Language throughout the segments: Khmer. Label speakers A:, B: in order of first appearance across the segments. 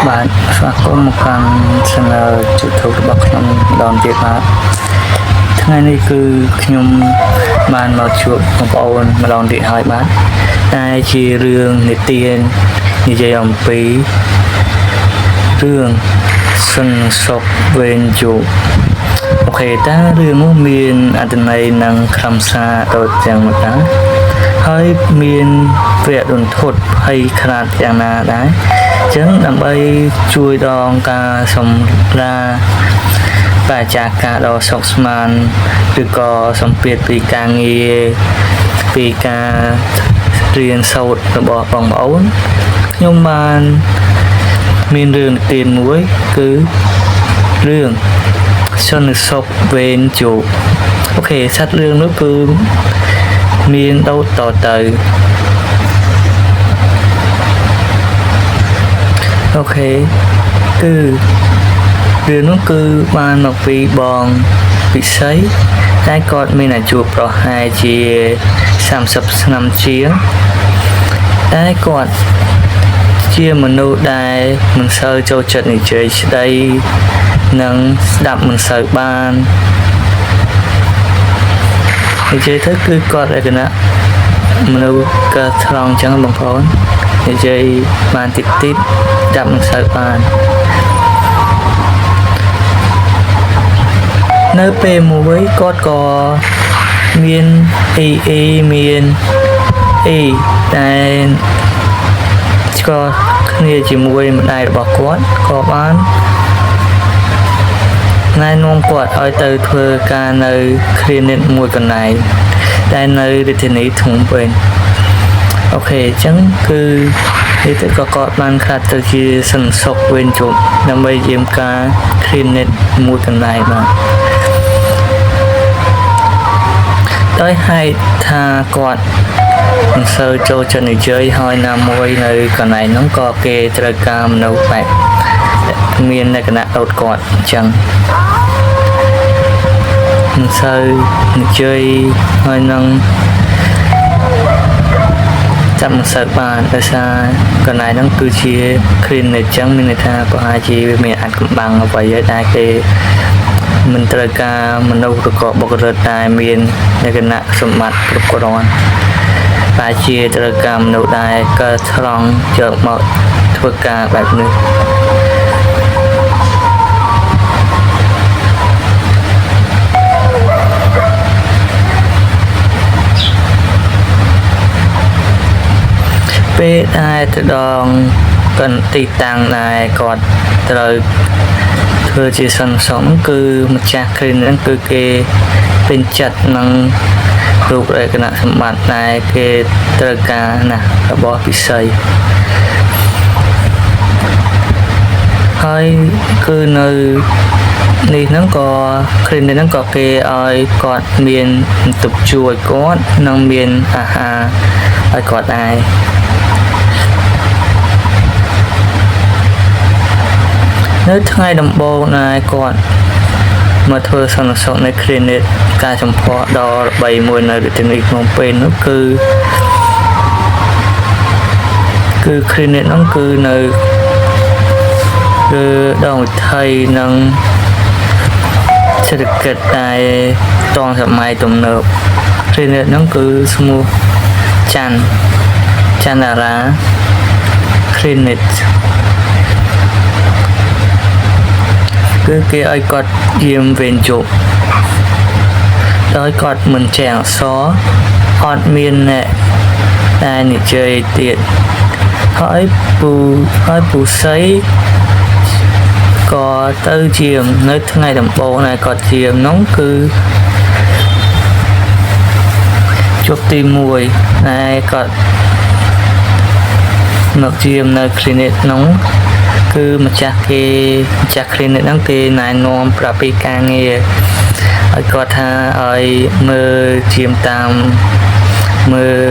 A: បាទស្វាគមន៍មកកាន់ Channel YouTube របស់ខ្ញុំម្ដងទៀតបាទថ្ងៃនេះគឺខ្ញុំបានមកជួបបងប្អូនម្ដងទៀតហើយបាទតែជារឿងនិទាននិយាយអំពីរឿងសន្សុកវេនជោអូខេតើរឿងនោះមានអត្ថន័យនិងខ្លឹមសារដូចយ៉ាងម៉េចដែរហើយមានវគ្គរន្ធត់ភ័យខ្លាចយ៉ាងណាដែរអញ្ចឹងដើម្បីជួយដល់ការសម្រាបរិយាកាសដ៏សុខស្មានឬក៏សម្ពាធពីការងារពីការរៀនសូត្ររបស់បងប្អូនខ្ញុំបានមានរឿងនិទានមួយគឺរឿងសន្តិសុខវេនជោអូខេសត្វរឿងនោះគឺមានដូចតទៅអូខេគឺរឿងនោះគឺបានមកពីបងពិសីតែគាត់មានអាយុប្រហែលជា30ឆ្នាំជាងតែគាត់ជាមនុស្សដែលមិនសូវចូលចិត្តនិយាយស្ដីនិងស្ដាប់មិនសូវបាននិយាយទៅគឺគាត់លក្ខណៈមនុស្សកើតត្រង់ចឹងបងប្អូននិយាយបានតិចតិចស្ដាប់មិនសូវបាននៅពេលមួយគាត់ក៏មានអ៊ីអ៊ីមានអ៊ីតែស្គាល់គ្នាជាមួយម្ដាយរបស់គាត់ក៏បានណែនាំគាត់ឲ្យទៅធ្វើការនៅ clinic មួយកន្លែងដែលនៅរាជធានីភ្នំពេញអូខេអញ្ចឹងគឺនេះទៅក៏គាត់បានខាត់ទៅជាសន្តិសុខវិញជប់ដើម្បីយាមការ clinic មួយកន្លែងបាទដោយហេតុថាគាត់មិនសូវចូលចិត្តនិយាយហើយណាមួយនៅកន្លែងហ្នឹងក៏គេត្រូវការមនុស្សបែបមានលក្ខណៈដូចគាត់អញ្ចឹងមិនសូវនិយាយហើយនឹងចាប់មិនសូវបានដោយសារកន្លែងហ្នឹងគឺជា clinic អញ្ចឹងមានន័យថាប្រហែលជាវាមានអាចកំបាំងអ្វីហើយដែលគេមិនត្រូវការមនុស្សឬក៏បុគ្គលិកដែលមានលក្ខណៈសម្បត្តិគ្រប់គ្រាន់តែជាត្រូវការមនុស្សដែលកើតត្រង់យកមកធ្វើការបែបនេះពេលដែលទៅដល់កន្ទីតាំងដែលគាត់ត្រូវធ្វើជាសន្តិសុខហ្នឹងគឺម្ចាស់ clinic ហ្នឹងគឺគេពេញចិត្តនឹងរូបលក្ខណៈសម្បត្តិដែលគេត្រូវការណាស់របស់ពិសីហើយគឺនៅនេះហ្នឹងក៏ clinic ហ្នឹងក៏គេឲ្យគាត់មានបន្ទប់ជួលឲ្យគាត់និងមានអាហារឲ្យគាត់ដែរនៅថ្ងៃដំបូងដែលគាត់មកធ្វើសន្តិសុខនៅ clinic ការចម្ផកដ៏ល្បីមួយនៅរាជធានីភ្នំពេញនោះគឺគឺ clinic ហ្នឹងគឺនៅគឺដងវិថីនិងសេដ្ឋកិច្ចតែតងសម័យទំនើប clinic ហ្នឹងគឺឈ្មោះច័ន្ទច័ន្ទតារា clinic គឺគេឲ្យគាត់យាមវេនជប់ដោយគាត់មិនចេះអក្សរអត់មានអ្នកតែនិយាយទៀតហើយពូហើយពូសីក៏ទៅជាមនៅថ្ងៃដំបូងដែលគាត់ជាមនោះគឺជប់ទី1ដែលគាត់មកជាមនៅ clinic នោះគឺម្ចាស់គេម្ចាស់ clinic ហ្នឹងគេណែនាំប្រាប់ពីការងារឲ្យគាត់ថាឲ្យមើលជាមតាមមើល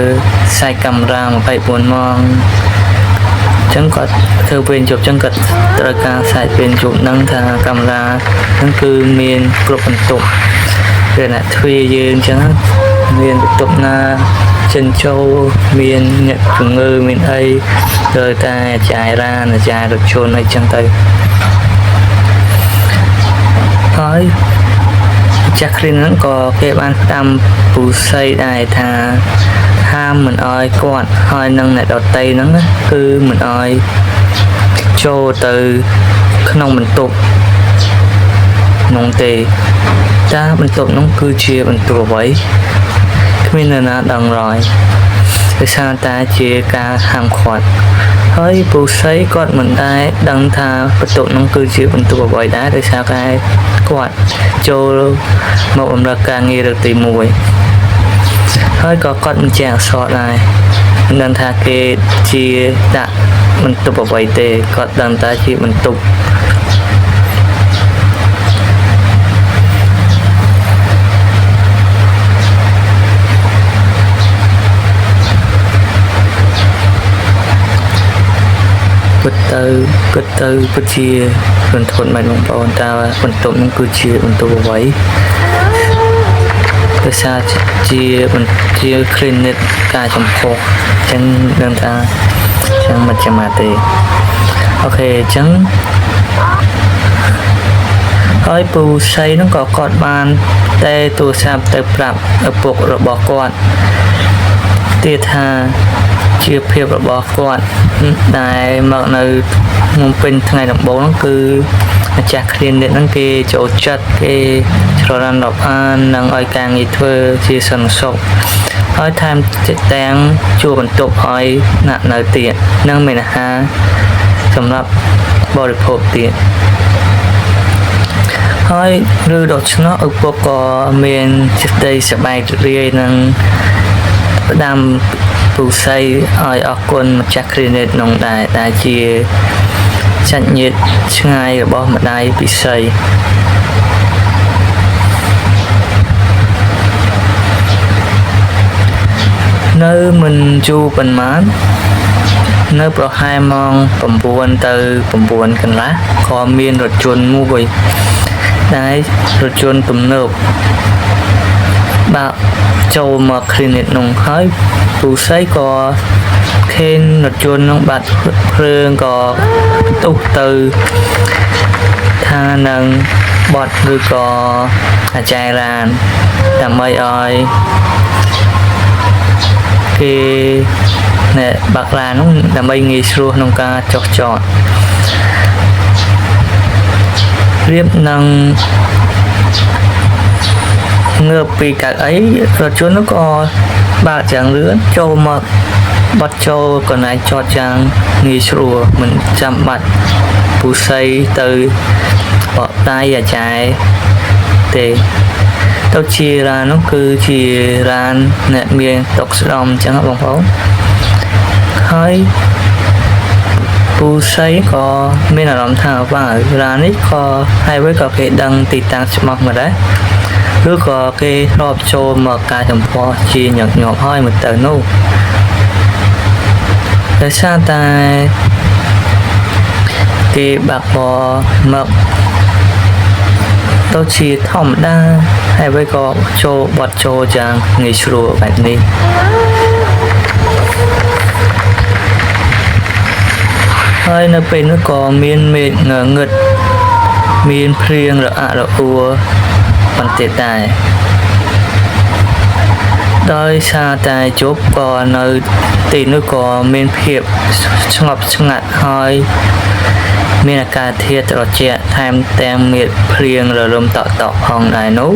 A: ខ្សែកាមេរ៉ា24ម៉ោងអញ្ចឹងគាត់ធ្វើវេនជប់អញ្ចឹងគាត់ត្រូវការខ្សែវេនជប់ហ្នឹងថាកាមេរ៉ាហ្នឹងគឺមានគ្រប់បន្ទប់គឺអ្នកទ្វារយើងអញ្ចឹងមានបន្ទប់ណា ចិនចូលមានអ្នកជំងឺមានអីត្រូវតែចាយរានចាយរថយន្តអីចឹងទៅហើយម្ចាស់ clinic ហ្នឹងក៏គេបានផ្ដាំពូសីដែរថាហាមមិនអោយគាត់ហើយនឹងអ្នកដតីហ្នឹងណាគឺមិនអោយចូលទៅក្នុងបន្ទប់នោះទេតើបន្ទប់នោះគឺជាបន្ទប់អ្វីគ្មាននរណាដឹងឡើយដោយសារតែជាការហាមឃាត់ហើយពូសីគាត់មិនដែលដឹងថាបន្ទប់នោះគឺជាបន្ទប់អ្វីដែរដោយសារតែគាត់ចូលមកបម្រើការងារលើកទី1ហើយក៏គាត់មិនចេះអក្សរដែរមិនដឹងថាគេជាដាក់បន្ទប់អ្វីទេគាត់ដឹងតែជាបន្ទប់ ពិតទៅគិតទៅពិតជារន្ធត់មែនបងប្អូនតើបន្ទប់នោះគឺជាបន្ទប់អ្វីដោយសារជាបន្ជា clinic ការចំពោះអញ្ចឹងដឹងថាចឹងមិនចាំបាច់ទេOK អញ្ចឹងហើយពូសីនោះក៏គាត់បានតែទូរស័ព្ទទៅប្រាប់ឪពុករបស់គាត់ទៀតថាជាភាពរបស់គាត់ដែលមកនៅភ្នំពេញថ្ងៃដំបូងហ្នឹងគឺម្ចាស់ clinic ហ្នឹងគេចូលចិត្តគេច្រឡំរាប់អាននិងឲ្យការងារធ្វើជាសន្តិសុខហើយថែមទាំងជួលបន្ទប់ឲ្យណាក់នៅទៀតនិងមានអាហារសម្រាប់បរិភោគទៀតហើយឬដូច្នោះឪពុកក៏មានសេចក្តីសប្បាយរីករាយនឹងផ្ដាំពូសីឲ្យអរគុណម្ចាស់ clinic នោះដែរដែលជាសាច់ញាតិឆ្ងាយរបស់ម្ដាយពិសីនៅមិនយូរប៉ុន្មាននៅប្រហែលម៉ោង9ទៅ9កន្លះក៏មានរថយន្តមួយដែលរថយន្តទំនើបបើកចូលមក clinic នោះហើយពូសីក៏ខេនរថយន្តនោះបាត់ភ្លើងក៏ផ្ទុះទៅថានឹងបត់ឬក៏អាចារ្យរានដើម្បីឲ្យគេអ្នកបាក់ឡាននោះដើម្បីងាយស្រួលក្នុងការចុះចតរៀបនឹងងើបពីកៅអីរថយន្តនោះក៏បើកយ៉ាងលឿនចូលមកបត់ចូលកន្លែងចតយ៉ាងងាយស្រួលមិនចាំបាច់ពូសីទៅបកដៃអាចារ្យទេទៅជារាននោះគឺជារានអ្នកមានតុកស្ដំអញ្ចឹងបងប្អូនហើយពូសីក៏មានអារម្មណ៍ថាវ៉ាវរាននេះក៏ហើយវិញក៏គេដឹងទីតាំងច្បាស់មកដែរឬក៏គេធ្លាប់ចូលមកការចំពោះជាញឹកញាប់ហើយមកទៅនោះដោយសារតែគេបាក់បមកទៅជាធម្មតាហើយវិញក៏ចូលបត់ចូលយ៉ាងងាយស្រួលបែបនេះហើយនៅពេលនោះក៏មានមេឃងងឹតមានភ្លៀងរអាក់រអួលបន្តិចដែរដោយសារតែជប់ក៏នៅទីនោះក៏មានភាពស្ងប់ស្ងាត់ហើយមានអាកាសធាតុត្រជាក់ថែមទាំងមានភ្លៀងរលំតក់តក់ផងដែរនោះ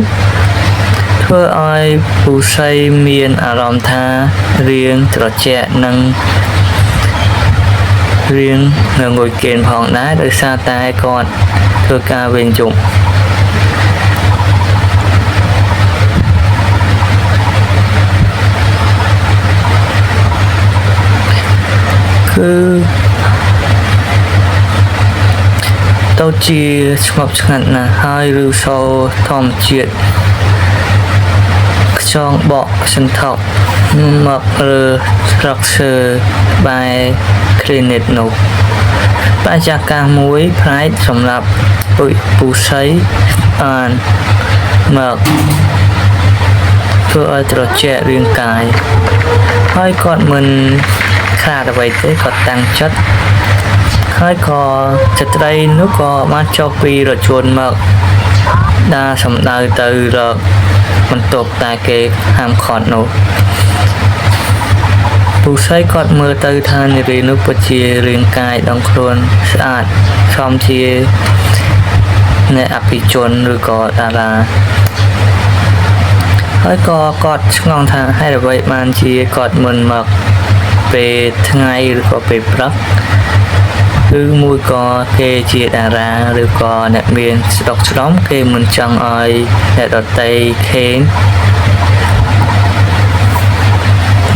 A: ធ្វើឲ្យពូសីមានអារម្មណ៍ថារៀងត្រជាក់និងរៀងងងុយគេនផងដែរដោយសារតែគាត់ធ្វើការវេនជប់គឺទៅជាស្ងប់ស្ងាត់ណាស់ហើយឬសូរធម្មជាតិខ្យងបក់សន្ធប់មកលើស្រុកសើបែ clinic នោះបរិយាកាសមួយផ្នែកសម្រាប់ពូសីបានមកធ្វើឲ្យត្រជាក់រាងកាយ។ ហើយគាត់មិនខ្លាចអ្វីទេគាត់តាំងចិត្តហើយក៏ស្ត្រីនោះក៏បានចុះពីរថយន្តមកដើរសម្ដៅទៅរកបន្ទប់តែគេហាមឃាត់នោះពូស្រីគាត់មើលទៅថានារីនោះពិតជារាងកាយដងខ្លួនស្អាតសមជាអ្នកអភិជនឬក៏តារាហើយក៏គាត់ឆ្ងល់ថាហេតុអ្វីបានជាគាត់មិនមកពេលថ្ងៃឬក៏ពេលព្រឹកឬមួយក៏គេជាតារាឬក៏អ្នកមានស្ដុកស្ដំគេមិនចង់ឲ្យអ្នកដទៃខេង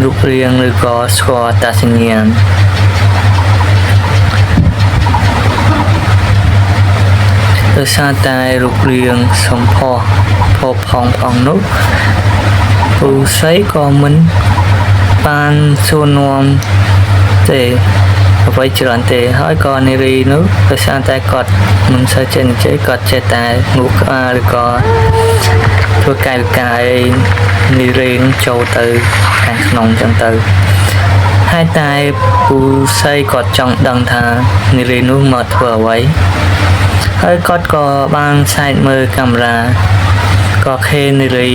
A: រូបរាងឬក៏ស្គាល់តាសញ្ញាណដោយសារតែរូបរាងសម្ផស្សផូរផង់ផងនោះពូស្រីក៏មិនបានសួរនាំទេអ្វីច្រើនទេហើយក៏នារីនោះដោយសារតែគាត់មិនសូវចេះនិយាយគាត់ចេះតែងូក្បាលឬក៏ធ្វើកាយវិការអីនារីនោះចូលទៅខាងក្នុងចឹងទៅហើយតែពូស្រីគាត់ចង់ដឹងថានារីនោះមកធ្វើអ្វីហើយគាត់ក៏បានសែកមើលកាមេរ៉ាក៏ឃើញនារី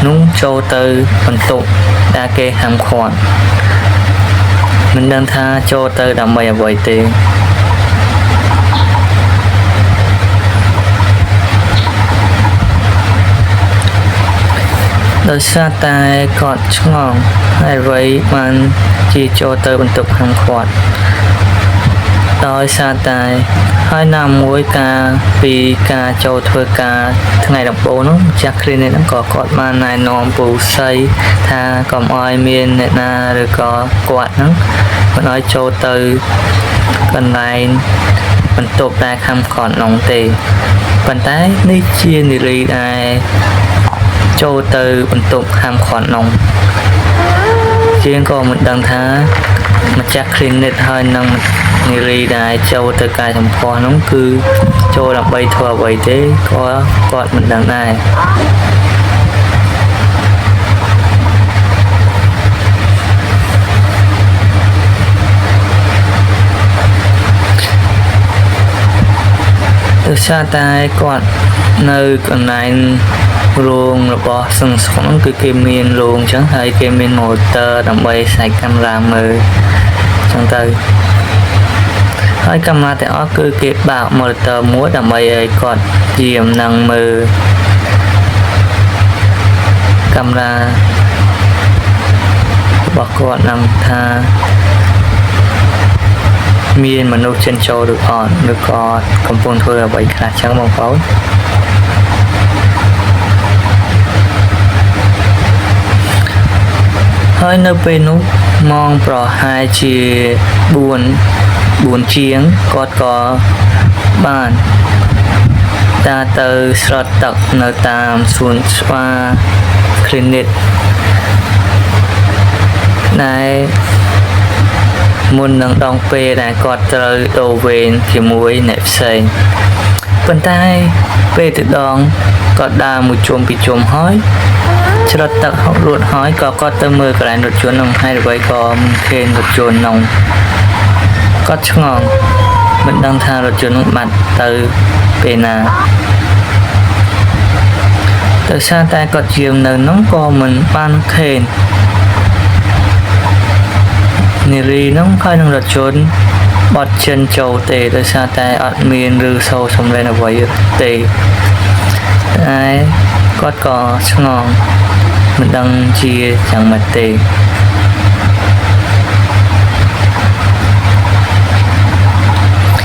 A: នោះចូលទៅបន្ទប់ដែលគេហាមឃាត់មិនដឹងថាចូលទៅដើម្បីអ្វីទេដោយសារតែគាត់ឆ្ងល់ហើយអ្វីបានជាចូលទៅបន្ទប់ហាមឃាត់ដោយសារតែហើយណាមួយការពីការចូលធ្វើការថ្ងៃដំបូងនោះម្ចាស់ clinic ហ្នឹងក៏គាត់បានណែនាំពូស្រីថាកុំឲ្យមានអ្នកណាឬក៏គាត់ហ្នឹងមិនឲ្យចូលទៅកន្លែងបន្ទប់ដែលហាមឃាត់នោះទេប៉ុន្តែនេះជានារីដែលចូលទៅបន្ទប់ហាមឃាត់នោះជាងក៏មិនដឹងថាម្ចាស់ clinic ហើយនឹងនារីដែលចូលទៅកាយសម្ផស្សនោះគឺចូលដើម្បីធ្វើអ្វីទេក៏គាត់មិនដឹងដែរដោយសារតែគាត់នៅកន្លែងរោងរបស់សឹងសុខហ្នឹងគឺគេមានរោងអញ្ចឹងហើយគេមាន motor ដើម្បីសាច់កាមេរ៉ាមើលអញ្ចឹងទៅហើយកាមេរ៉ាទាំងអស់គឺគេបើក monitor មួយដើម្បីឲ្យគាត់យាមនឹងមើលកាមេរ៉ារបស់គាត់នឹងថាមានមនុស្សចិនចូលឬអត់ឬក៏កំពុងធ្វើអ្វីខ្លះចឹងបងប្អូនហើយនៅពេលនោះម៉ោងប្រហែលជា4ជាងគាត់ក៏បានដើរទៅស្រត់ទឹកនៅតាមសួនច្បារ clinic ដែលមុននឹងដងពេលដែលគាត់ត្រូវដូរវេនជាមួយអ្នកផ្សេងប៉ុន្តែពេលទៅដងគាត់ដើរមួយជុំពីរជុំហើយច្រត់ទឹកហុករួចហើយក៏គាត់ទៅមើលកន្លែងរថយន្តនោះហើយអ្វីក៏មិនឃើញរថយន្តនោះគាត់ឆ្ងល់មិនដឹងថារថយន្តនោះបាត់ទៅពេលណាដោយសារតែគាត់យាមនៅនោះក៏មិនបានឃើញនារីនោះហើយនឹងរថយន្តបត់ចិនចូលទេដោយសារតែអត់មានឬសូរសំឡេងអ្វីទេតែគាត់ក៏ឆ្ងល់មិនដឹងជាយ៉ាងម៉េចទេ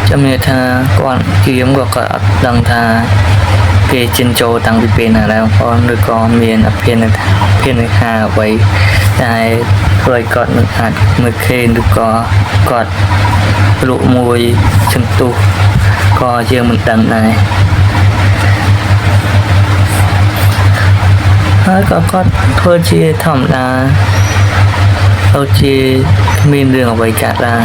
A: ចាំមានថាគាត់ជាមក៏គាត់អត់ដឹងថាគេចិនចូលតាំងពីពេលណាដែរបងប្អូនឬក៏មានអភិនិហាអ្វីតែធ្វើឲ្យគាត់មិនអាចមើលឃើញឬក៏គាត់លក់មួយសន្ទុះក៏យើងមិនដឹងដែរហើយក៏គាត់ធ្វើជាធម្មតាដូចជាគ្មានរឿងអ្វីកើតឡើង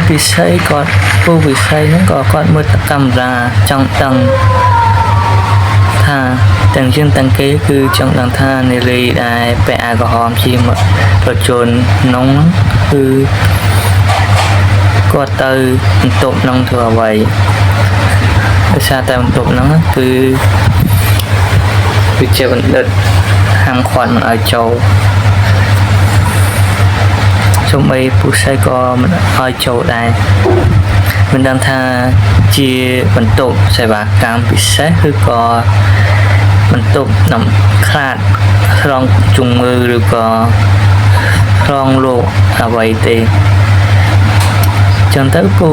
A: ពិសីគាត់ពូពិសីហ្នឹងក៏គាត់មើលកាមេរ៉ាចង់ដឹងថាទាំងយើងទាំងគេគឺចង់ដឹងថានារីដែលពាក់អាវក្រហមជារថយន្តក្នុងហ្នឹងគឺគាត់ទៅបន្ទប់ហ្នឹងធ្វើអ្វីដោយសារតែបន្ទប់ហ្នឹងគឺវិជ្ជបណ្ឌិតហាមឃាត់មិនឲ្យចូលសូម្បីពូសីក៏មិនឲ្យចូលដែរមិនដឹងថាជាបន្ទប់សេវាកម្មពិសេសឬក៏បន្ទប់នំខ្លាតស្រងជំងឺឬក៏ស្រងលោកអ្វីទេចឹងទៅពូ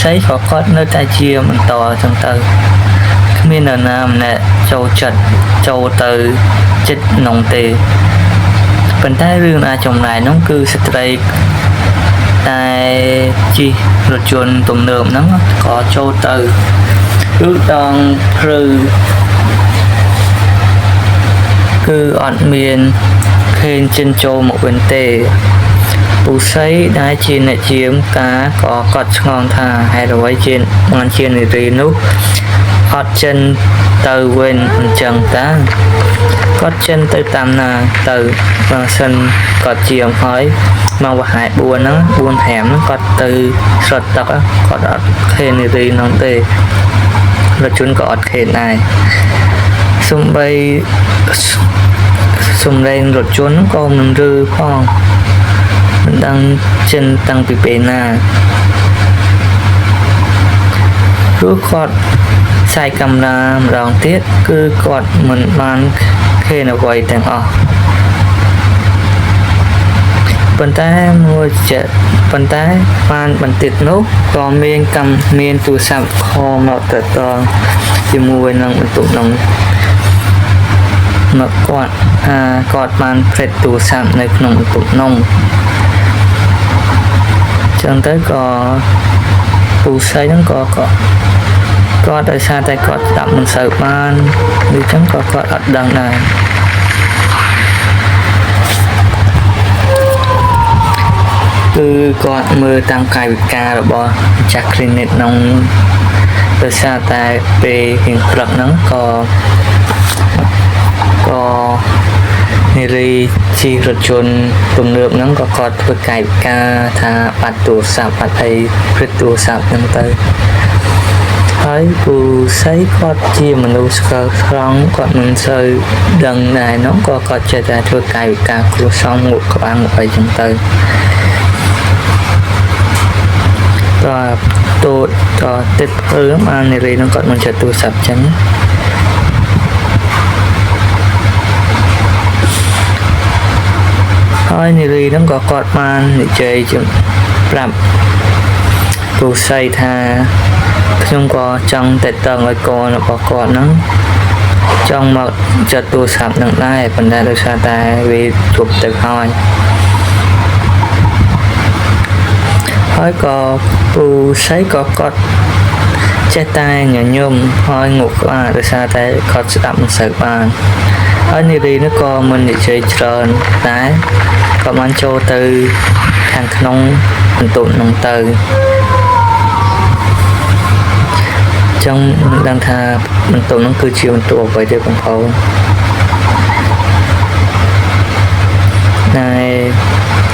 A: សីក៏គាត់នៅតែជាបន្តចឹងទៅគ្មាននរណាម្នាក់ចូលចិត្តចូលទៅចិត្តក្នុងទេប៉ុន្តែរឿងអាចចម្លែកនោះគឺស្ត្រីតែជិះរថយន្តទំនើបហ្នឹងក៏ចូលទៅគឺដងភ្លឺគឺអត់មានឃើញចិនចូលមកវិញទេពូសីដែលជាអ្នកជាមការក៏កត់ឆ្ងល់ថាហេតុអ្វីជាបានជានារីនោះអត់ចិនទៅវិញអញ្ចឹងតាគាត់ចិនទៅតាមណាទៅបើសិនគាត់ជាមហើយមកប្រហែល4ហ្នឹង4 5ហ្នឹងគាត់ទៅស្រត់ទឹកគាត់អត់ឃើញនារីនោះទេរថយន្តក៏អត់ឃើញដែរសំបីសំឡេងរថយន្តក៏មិនឮផងមិនដឹងចិនតាំងពីពេលណាព្រោះគាត់ឆែកកាមេរ៉ាម្ដងទៀតគឺគាត់មិនបានឃើញអ្វីទាំងអស់ប៉ុន្តែមួយចិត្តប៉ុន្តែបានបន្តិចនោះក៏មានកម្មមានទូរស័ព្ទខលមកតតជាមួយនឹងបន្ទប់នោះមកគាត់ថាគាត់បានផ្លេចទូរស័ព្ទនៅក្នុងបន្ទប់នោះចឹងទៅក៏ពូសីហ្នឹងក៏គាត់ដោយសារតែគាត់ស្ដាប់មិនសូវបានអញ្ចឹងក៏គាត់អត់ដឹងដែរគឺគាត់មើលតាមកាយវិការរបស់ម្ចាស់ clinic ក្នុងដោយសារតែពេលរៀងព្រឹកហ្នឹងក៏ក៏នារីជិះរថយន្តទំនើបហ្នឹងក៏គាត់ធ្វើកាយវិការថាបាត់ទូរស័ព្ទបាត់អីព្រឹកទូរស័ព្ទហ្នឹងទៅហើយពូសីគាត់ជាមនុស្សស្គាល់ត្រង់គាត់មិនសូវដឹងដែរនោះក៏គាត់ចេះតែធ្វើកាយវិការគ្រួសមងក់ក្បាលងក់អីចឹងទៅតតូតតទឹកភ្លើងបាននារីនឹងគាត់មិនចេះទូរស័ព្ទចឹងហើយនារីនឹងក៏គាត់បាននិយាយជាប្រាប់ពូសីថាខ្ញុំក៏ចង់តេតងឲ្យកូនរបស់គាត់ហ្នឹងចង់មកចាត់ទូរស័ព្ទនឹងដែរប៉ុន្តែដោយសារតែវាជប់ទឹកហើយហើយក៏ពូសីក៏គាត់ចេះតែញញឹមហើយងក់ក្បាលដោយសារតែគាត់ស្ដាប់មិនសូវបានហើយនារីនោះក៏មិននិយាយច្រើនតែក៏បានចូលទៅខាងក្នុងបន្ទប់នោះទៅចឹងមិនដឹងថាបន្ទប់នោះគឺជាបន្ទប់អ្វីទេបងប្អូនតែ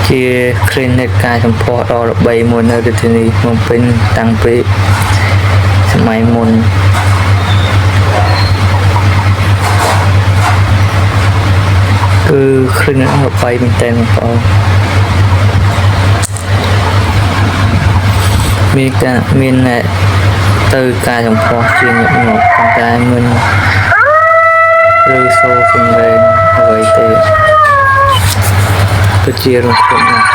A: ជា clinic កាយសម្ផស្សដ៏ល្បីមួយនៅរាជធានីភ្នំពេញតាំងពីសម័យមុនគឺ clinic ល្បីមែនទែនបងប្អូនមានការមានអ្នកទៅកាយសម្ផស្សជាញឹកញាប់ប៉ុន្តែមិនឬសូរសំឡេងអ្វីទេគឺជារន្ធត់ណាស់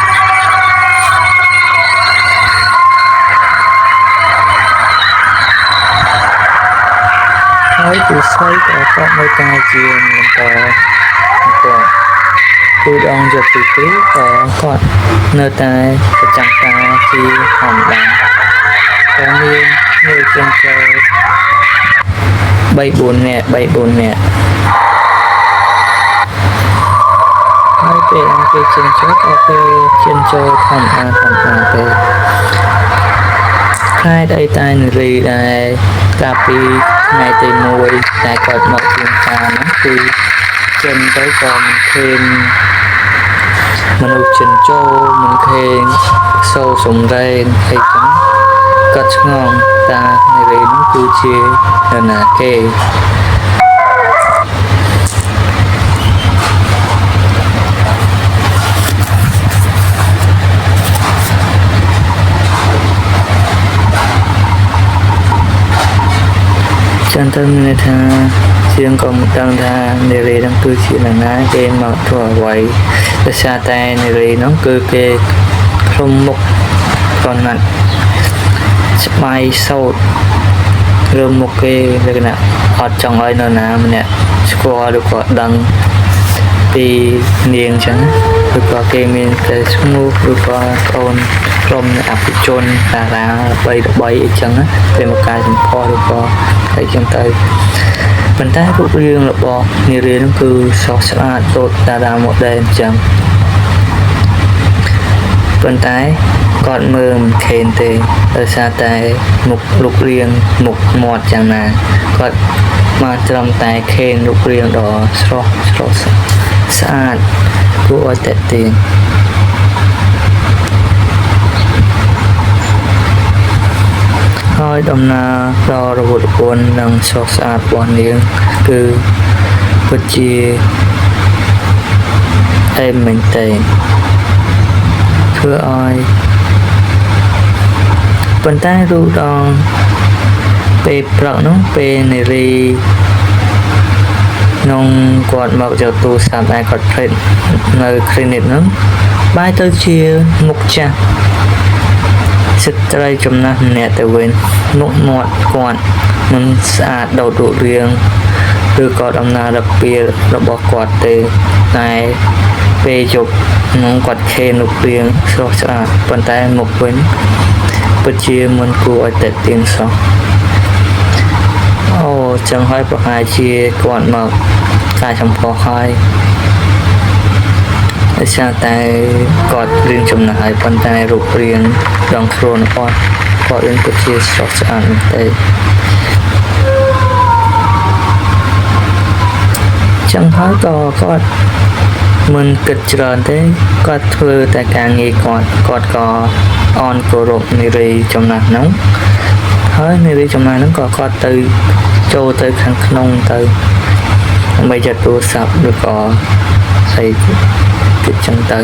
A: ហើយពូស្រីក៏គាត់នៅតែជាបន្តបន្តគឺដងយកទី2ក៏គាត់នៅតែប្រចាំការជាធម្មតាក៏មានមួយជាងចូល3 4នាក់3 4នាក់ហើយពេលអង្គ គេចិញ្ចូលក៏គេចិញ្ចូលធម្មតាធម្មតាទេខែអីតែនារីដែលកាលពីថ្ងៃទី1តែគាត់មកជាងការហ្នឹងគឺចិនទៅក៏មិនឃើញមនុស្សចិញ្ចូលមិនឃើញសូរសំរែងអីចឹងគាត់ឆ្ងល់តានារីនោះគឺជានរណាគេចឹងទៅមានន័យថាជាងក៏មិនដឹងថានារីហ្នឹងគឺជានរណាគេមកធ្វើអ្វីដោយសារតែនារីហ្នឹងគឺគេឃ្លុំមុខកណាត់ស្បៃសោតឬមុខគេលក្ខណៈអត់ចង់ឲ្យនរណាម្នាក់ស្គាល់ឬក៏ដឹងពីនាងចឹងឬក៏គេមានតែឈ្មោះឬក៏កូនក្រុមអភិជនតារាល្បីល្បីអីចឹងពេលមកការសម្ផស្សឬក៏អីចឹងទៅប៉ុន្តែរូបរាងរបស់នារីនោះគឺស្រស់ស្អាតដូចតារាម៉ូដែលអញ្ចឹងប៉ុន្តែគាត់មើលមិនឃើញទេដោយសារតែមុខរូបរាងមុខមាត់យ៉ាងណាគាត់បានត្រឹមតែឃើញរូបរាងដ៏ស្រស់ស្រស់ស្អាតគួរឲ្យទាក់ទាញហើយដំណើរដ៏រវល់រវន់និងស្រស់ស្អាតរបស់នាងគឺពិតជាអែមមែនទែនធ្វើឲ្យប៉ុន្តែរូបដងពេលព្រឹកនោះពេលនារីក្នុងគាត់មកយកទូរស័ព្ទដែលគាត់ភ្លេចនៅ clinic ហ្នឹងបែរទៅជាមុខចាស់ស្ត្រីចំណាស់ម្នាក់ទៅវិញមុខមាត់គាត់មិនស្អាតដូចរូបរាងឬក៏ដំណើររពាលរបស់គាត់ទេតែពេលយប់នោះគាត់ខេនរូបរាងស្រស់ស្អាតប៉ុន្តែមុខវិញពិតជាមិនគួរឲ្យទាក់ទាញសោះអូចឹងហើយប្រហែលជាគាត់មកការចំពោះហើយដោយសារតែគាត់រៀងចំណាស់ហើយប៉ុន្តែរូបរាងដងខ្លួនរបស់គាត់រៀងពិតជាស្រស់ស្អាតមែនទេចឹងហើយក៏គាត់មិនគិតច្រើនទេគាត់ធ្វើតែការងារគាត់គាត់ក៏អន់គោរពនារីចំណាស់ហ្នឹងហើយនារីចំណាស់ហ្នឹងក៏គាត់ទៅចូលទៅខាងក្នុងទៅដើម្បីចាត់ទូរស័ព្ទឬក៏ស្អីទៀតចឹងទៅ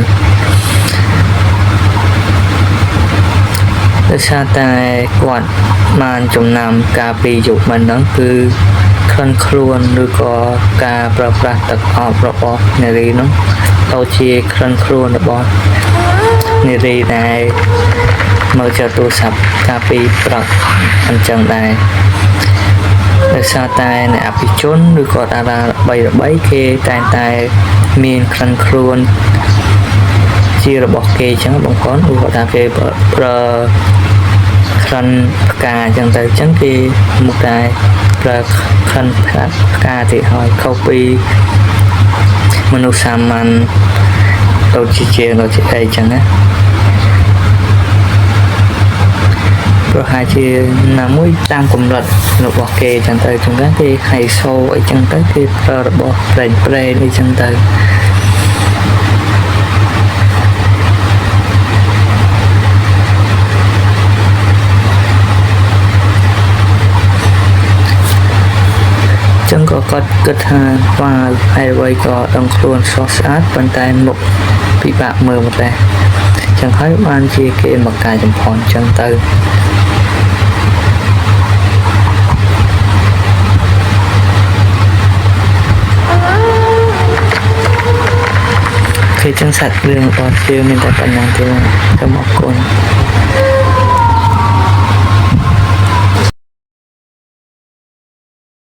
A: ដោយសារតែគាត់បានចំណាំការពីយប់មិនហ្នឹងគឺក្លិនខ្លួនឬក៏ការប្រើប្រាស់ទឹកអប់របស់នារីនោះទៅជាក្លិនខ្លួនរបស់នារីដែលមកចទូរស័ព្ទកាលពីព្រឹកអញ្ចឹងដែរដោយសារតែអ្នកអភិជនឬក៏តារាល្បីល្បីគេតែងតែមានក្លិនខ្លួនជារបស់គេអញ្ចឹងបងប្អូនឧទាហរណ៍ថាគេប្រើក្លិនផ្កាអញ្ចឹងទៅអញ្ចឹងគេមុខតែប្រើក្លិនផ្កាទៀតហើយខុសពីមនុស្សសាមញ្ញដូចជាជាដូចជាអីចឹងណាប្រហែលជាណាមួយតាមកម្រិតរបស់គេចឹងទៅចឹងទៅគេហៃសូអីចឹងទៅគេប្រើរបស់ប្រេងប្រេងអីចឹងទៅចឹងក៏គាត់គិតថាវ៉ាវហើយអ្វីក៏ដឹងខ្លួនស្រស់ស្អាតប៉ុន្តែមុខពិបាកមើលម្ល៉េះចឹងហើយបានជាគេមកកាយចំផនចឹងទៅគេចឹងសាច់រឿងរបស់យើងមានតែប៉ុណ្ណឹងទេសូមអរគុណ។